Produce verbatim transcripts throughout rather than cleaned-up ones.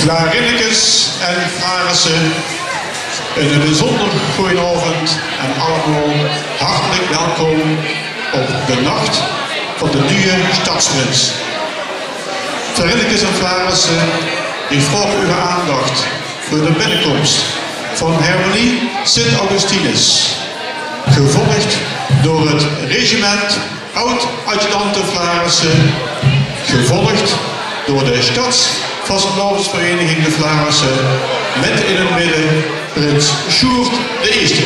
Flarinnekes en Flarisse, 'ne bezunjer goojenaovend en allemaol hartelik welkom op de nach van de nuje sjtadsprins. Flarinnekes en Flarisse, ich vraog eur aandach veur de binnekóms van Hermenie Sint-Augustinus, gevolg door 't regiment aod-adjudante Flarisse, gevolg door de sjtadsvastelaovesvereiniging De Flarisse, mit in 't midde prins Sjoerd de Ierste.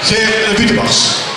Ger Butemars.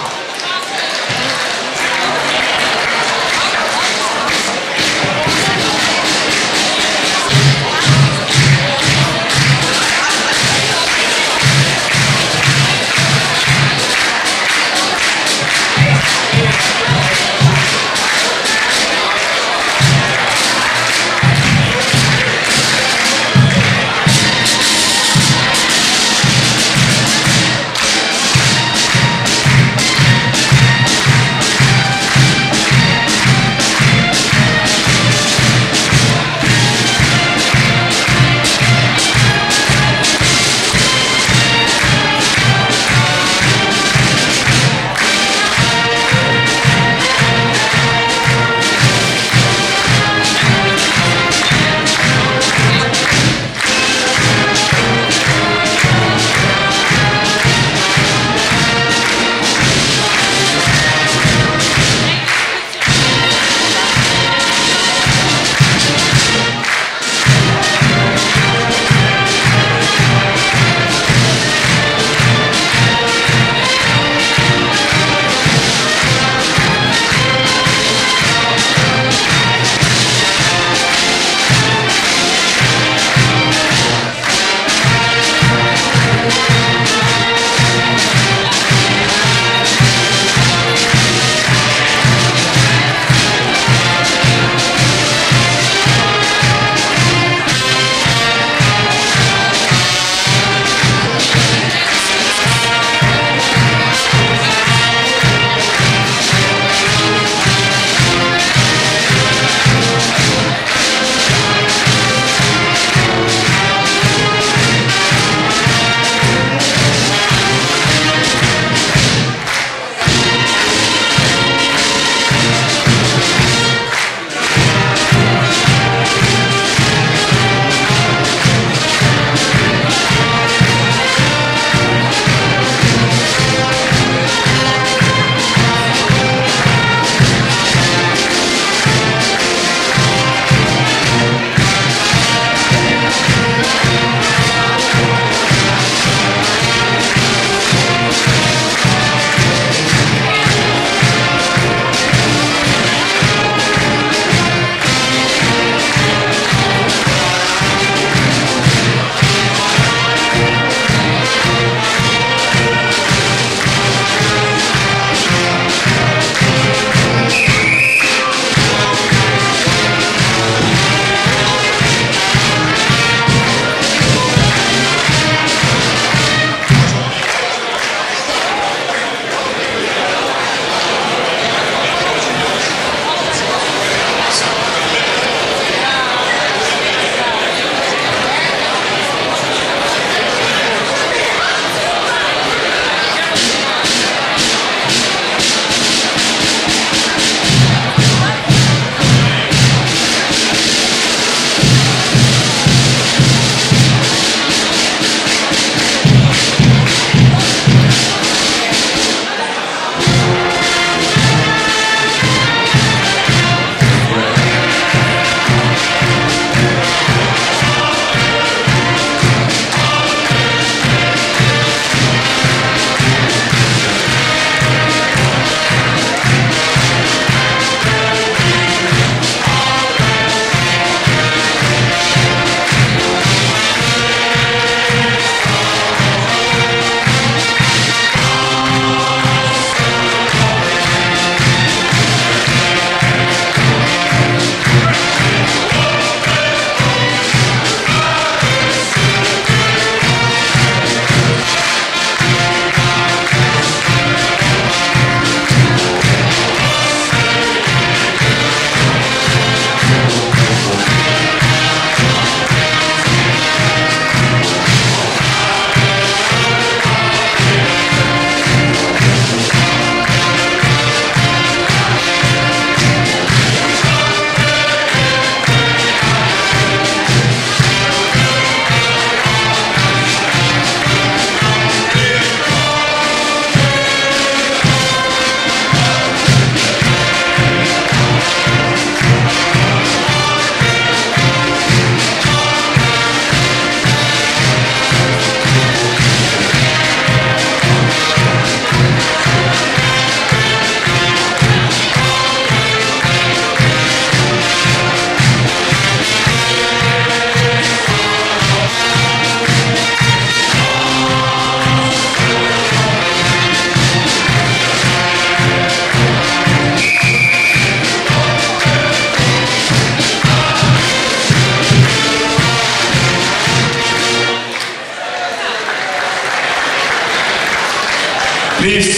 Leef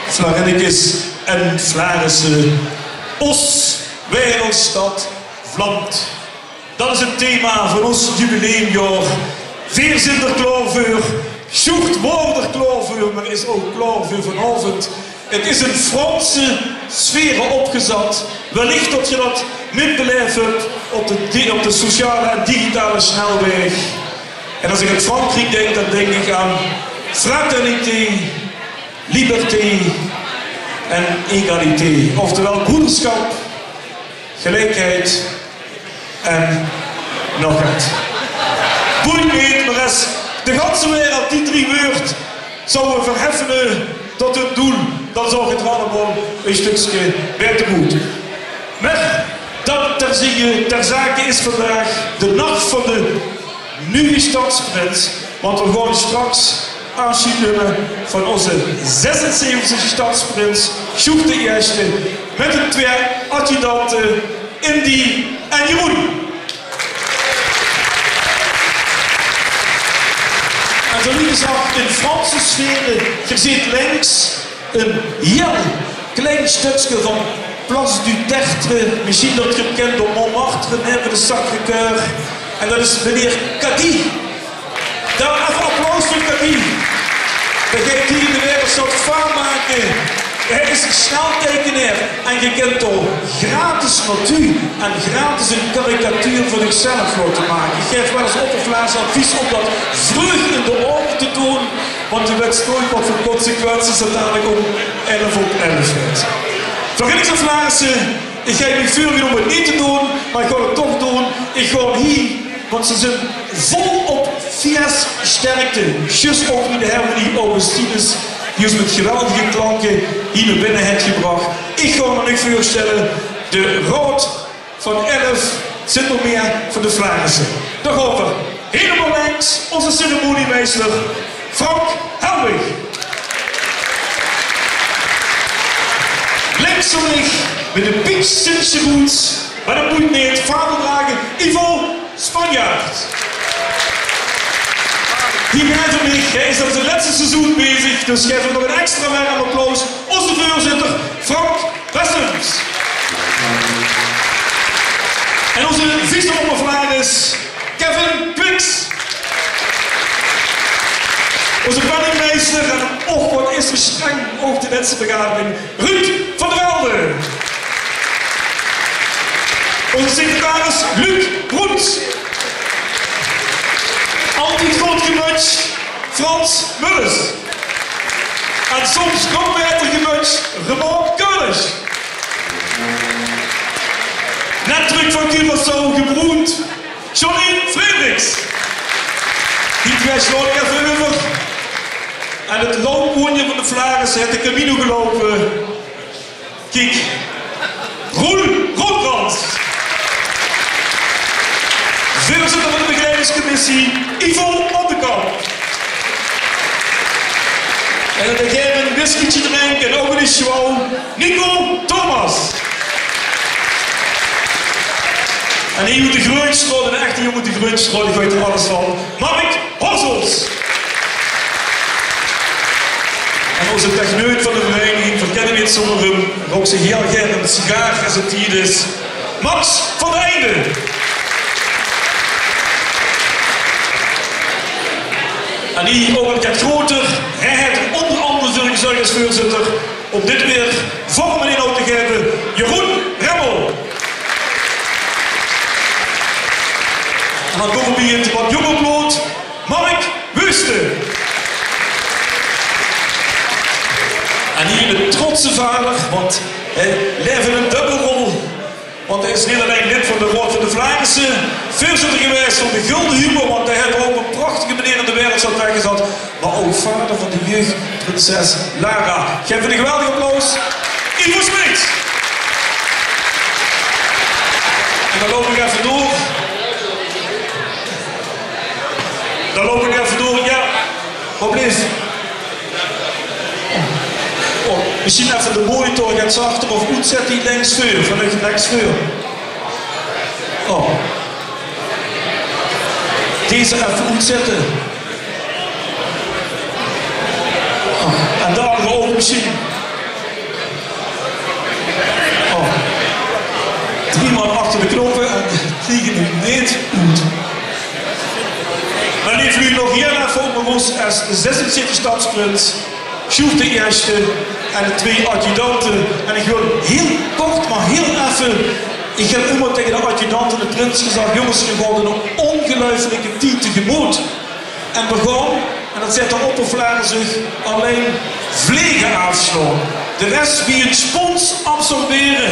Flarinnekes en Flarisse, ós waereldsjtad vlamt. Dat is 't thema van ós jubileumjaor. Veer zeen d'r klaor veur. Sjoerd waor d'r klaor veur, mer is ouch klaor veur vanaovend. 't Is in Franse sfere opgezat. Wellich tot geer dat mitbelaef höbt op de di-, op de sociale en digitale snelwaeg. En es ich aan Frankriek dink, dan dink ich aan fraternité, liberté en égalité. Oftewel broederschap, gelijkheid en nog get. Boeit neet, mer es de ganse wereld die drie wäörd zouwe verheffene tot hun doel, dan zouw 't allemaol e sjtökske baeter good. Mer dat terzijde, ter zake is vandaag de nach van de nuuje sjtadsprins, want veer gaon sjtraks aafsjeid numme van ózze zesenzeventigste sjtadsprins, Sjoerd d'n Ieësjte, mit de twieë adjudante Indy en Jeroen. En zoe wie gezag, in Franse sfere, geer zeet links e hieël klein sjtökske van Place du Tertre, mesjien tot geer 't kint op Montmartre, neve de Sacré-Cœur. En dat is meneer Cadies. Dao effe applaus veur Cadies. Dae geit hie in de wereldsjtad faam make. Hae is sjnelteikenaer en geer kint dao gratis naotoe en gratis ein karikatuur van uch zelf laote make. Ich gaef waal ins op of laat advies óm dat vreug in de aovend te doon, want geer wèt noeats waat veur consequenties dat dalik óm elf op elf haet. Flarinnekes en Flarisse, ich haw mich veurgenómme 't neet te doon, mer ich gaon 't toch doon. Ich gaon hie, want ze zeen vol op fiessterkte. Zjus ouch wie de hermenie Augustinus, die ós mit geweldige klanke hie nao binne haet gebrach. Ich gaon aan uch veursjtèlle de Raod van Elf, zit nog mieë van de Flarisse. Dao gaon v'r. Hielemaol links, ózze ceremoniemeister Frank Helwig. Links van mich, mit de piekstensje boots, mer dat boeit neet, vaandeldrager Ivo Spanjaard. Hie neve mich, hae is aan zien lètste seizoen bezig, dus gaef 'm nog ein extra werm applaus. Ózze veurzitter Frank Bessems. En ózze vice-opperflaris Kevin Twix. Ózze penningmeister, en och, waat is 'r sjtreng, ouch de lètste begrafenis, Ruud van der Velde. Ózze secretaris Luc Broens. Altied good gemutst, Frans Mullers. En soms nog baeter gemutst, Raymond Keulers. Net trök van Curaçao, gebroend, Johnny Frederiks. Die twee sjlaon ich effe euver. En 't loophoondje van de Flaris haet de Camino geloupe. Kiek. Roel Roodkrans. Veurzitter van de begeleidinkscommissie, Ivo Ottekamp. En det gaer ein whiskytje drink en ouch ein sjwouw, Nico Thomas. En hie oet de Greunstraot, ein echte jóng oet de Greunstraot, dae weit d'r alles van. Mark Hossels. En ózze techneut van de vereiniging, veer kinne neet zónger häöm, rook zich hieël gaer ein sigaar es 't tied is, Max van der Einde. En hie ouch ein get groter, hae haet d'r ónger angere veur gezörg es veurzitter óm dit weer vorm en inhoud te gaeve, Jeroen Remmel. En dan kómme v'r bie 't get jónger blood, Mark Wüsten. En hie de trotse vader, want hae laef in ein dubbelrol. Want hae is neet allein lid van de Raod van de Flaarisse, veurzitter gewaes van de Gulden Humor, want hae haet ouch ein prachtige meneer in de wereldsjtad weggezat, mer ouch vader van de jeugdprinses Lara. Gaef 'm ein geweldig applaus. Ivo Smits. En dan loup ich effe door. Dan loup ich effe door, jao. Wat blief? Oh, mesjien effe de monitor get zachter of oetzètte, die links veur, van links veur. Oh. Deze effe oetzètte. Oh, en dan ouch Misschien. Oh. Driemaal achter de knoppen en kriege hem neet oet. Mer leef luuj, nog hiel effe ónger ós es de zesentwintigste stadsprins, Sjoerd de Ierste en de twee adjudanten. En ich wil hiel kort, mer hiel effe, ich höb ummer taenge de adjudanten en de prins gezag: "Jónges, geer gaot ein óngeluifelike tied tegemoot." En veer gaon, en dat zaet de oppervlager zich, allein vlege aafslaon. De res wie ein spons absorbere.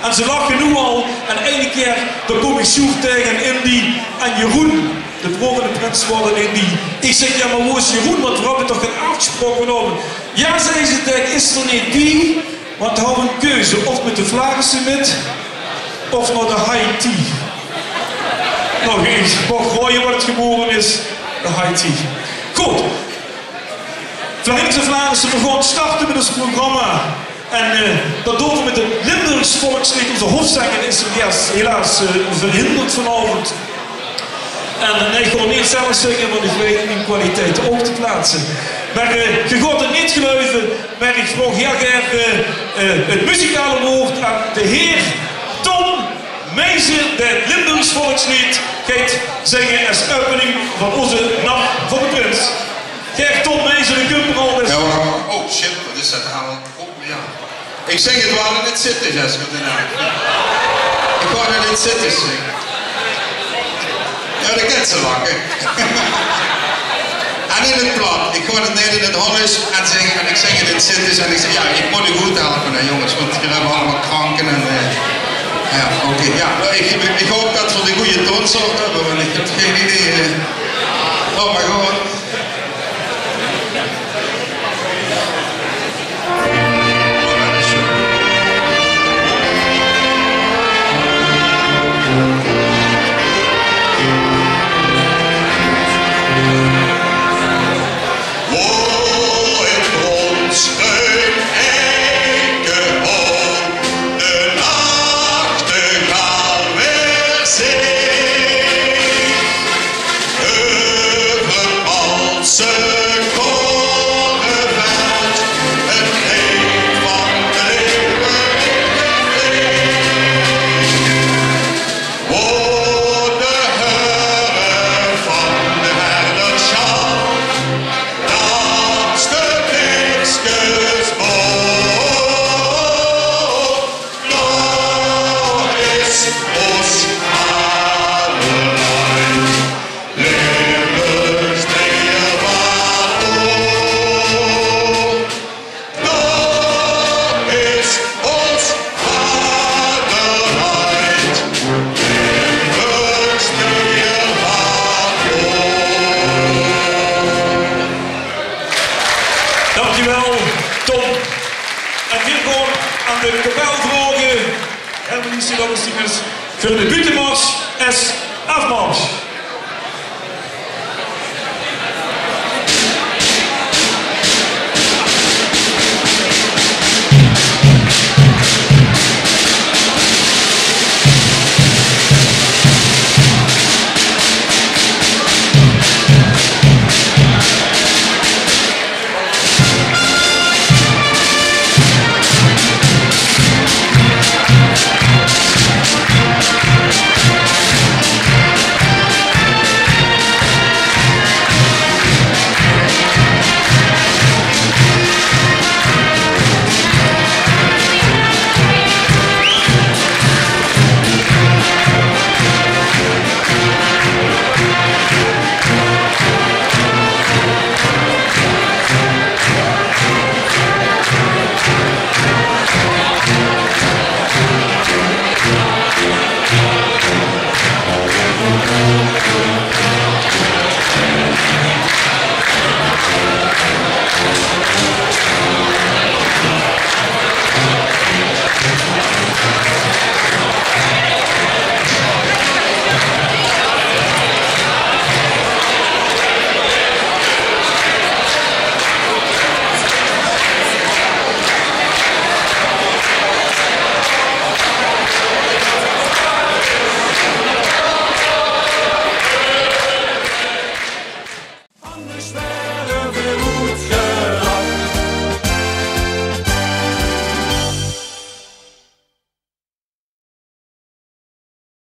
En ze lache noe al. En eine kier, dao kóm ich Sjoerd taenge en Indy en Jeroen, de broor van de prins, waore in die. Ich zèk: "Jao, mer wo is Jeroen? Want veer höbbe toch gein aafspraok vanaovend." "Jao," zag ze, "dae is d'r neet bie." Want hae haw ein keuze, of mit de Flaarisse mit, of nao de high tea. Noe, ich maag raoje wat 't gewore is, de high tea. Good. Veer höbbe de Flaarisse, veer gaon starte mit ós programma. En, eh, dat doon veer mit 't Limburgs volksleed. Ózze hoofzenger is helaas, helaas, eh, verhinderd vanaovend. En, eh, nae, ich gaon 't neet zelf zinge, want ich weit mien kwaliteit ouch te plaatse. Mer, eh, geer gaot 't neet geluive, mer ich vraog hiel gaer, eh, eh, 't muzikale waord aan de heer Tom Meijsen, dae 't Limburgs volksleed geit zinge es opening van ózze Nach van de Prins. Geer, Tom Meijsen, de kump al. Jao, oh shit, wat is dat allemaol? Oh, jao. Ich zing 't waal in 't Zittesj, es ich 't in. Ich gaon in 't Zittesj zinge. Jao, dat kènt ze lache. En in 't plat. Ich gaon 't neet in 't Hollands zinge en ich zing 't in 't Zittesj en ich zèk: "Jao, ich mót uch good helpe, hè, jónges, want geer höbt allemaol kranke en, eh, jao, oké." Jao, noe, ich, ich haop dat veer de gooje toonsoort höbbe, want ich höb gein idee, eh. Laot mer gewoon. Dankjewel, Tom. En veer gaon aan de kapel vraoge, Hermenie Sint-Augustinus, veur de buuttemars es aafmars.